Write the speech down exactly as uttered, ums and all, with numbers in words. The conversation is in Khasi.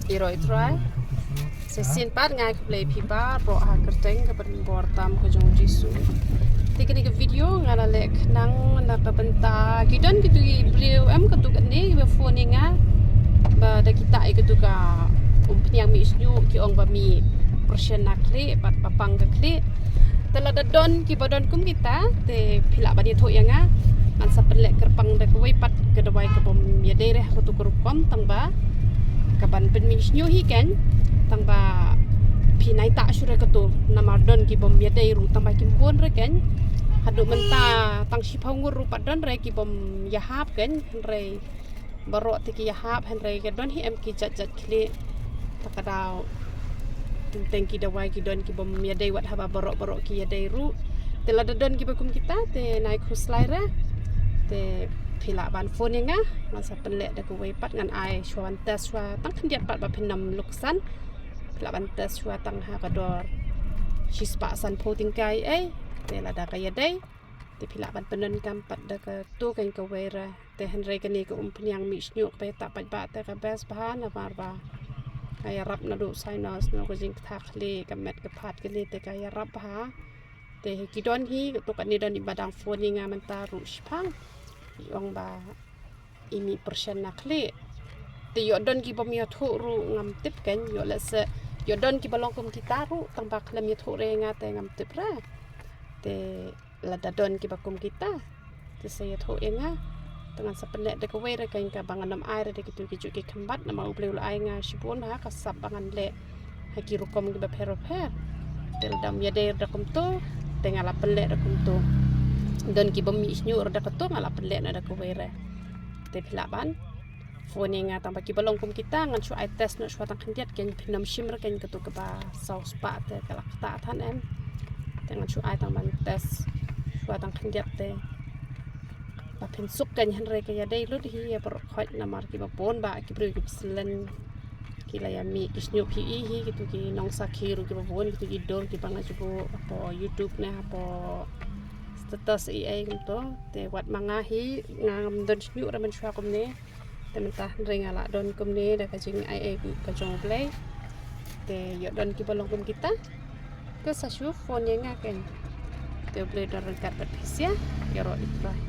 Ïaroh ïa U Trai. Sa shisien pat nga ai khublei ïa phi baroh ha ka kyrteng kaba donbor tam ka jong U Jisu. Te kane ka video nga la leh khnang na ka bynta ki don kitu ki briew em katu kane kiba phone ïa nga ba da kita ïa katu ka umphniang mih shñiuh, ki ong ba mih pyrshah na khlieh bad ba pang ka khlieh. Te lada don kiba don kum kita te phi lah ban ïathuh ïa nga. Ngan sa pynleh kyrpang da kawei pat ka dawai kabym ïadei re ha katu ka rukom tang ba kaban pynmih shñiuh hi kein, tang ba phi nai tah shuh re katu, namar don kibym ïadei ruh tang ba kim bun re kein. Haduh mynta tang shiphew ngut ruh pat don re kibym ïahap kein, hynrei baroh te ki ïahap, hynrei ka don hi em ki jait jait khlieh. Ta ka daw teng teng ki dawai ki don kibym ïadei wat haba baroh baroh ki ïadei ruh. Te lada don kiba kum kita te nai khuslai re. Te phi lah ban phone ïa nga, ngan sa pynleh da kawei pat, ngan ai shuwa ban test shuwa tang khyndiat pat ba phin ym luksan. Phi lah ban test shuwa tang ha ka dor shispah sanphew tyngka ei. Te lada ka ïadei te phi lah ban pyndonkam pat da katu kein kawei re. Te hynrei kane ka umphniang mih shñiuh kaba ïatah paidbah te ka best bha namar ba ka ïarap naduh sinus, naduh ka jingktah khlieh, ka met ka phad kane te ka ïarap bha. Te ki don hi, tu kane don iba dang phone ïa nga mynta ruh shiphang, i ong ba i mih pyrshah na khlieh. Te ïoh don kibym ïathuh ruh ngam tip kein, ïoh lehse ïoh don kiba long kum kita ruh tang ba khlem ïathuh re ïa nga te ngam tip re. Te lada don kiba kum kita te sa ïathuh ïa nga. Te ngan sa pynleh da kawei re kein kaba ngan ym ai re da kitu kijuh ki khynbat namar U Blei u la ai nga shibun ha ka sap ba ngan leh ha ki rukom kiba pher bapher. Te lada ym ïadei re da kumtu te nga la pynleh da kumtu. Don kibym mih shñiuh re da katu nga la pynleh na da kawei re. Te phi lah ban phone ïa nga tang ba kiba long kum kita ngan shu ai test noh shuwa tang khyndiat kein, phin ym shim re kein katu kaba saw spah te ka la ktah than em. Te ngan shu ai tang ban test shuwa tang khyndiat te ba phin suk kein, hynrei ka ïadei lut hi ïa baroh khoit namar kiba bun ba ki briew kiba slen ki la ïa mih ki shñiuh, phi i hi kitu ki nongsakhi ruh kiba bun, kitu ki dur kiba nga ju buh hapoh YouTube ne hapoh status ei ei kumto. Te wat ma nga hi ngam don shñiuh re mynshuwa kumne. Te mynta hynrei nga la don kumne da ka jingai ei ka jong U Blei. Te ïoh don kiba long kum kita te sa shu phone ïa nga kein. Te U Blei don ryngkat bad phi sha. Ïaroh ïa U Trai.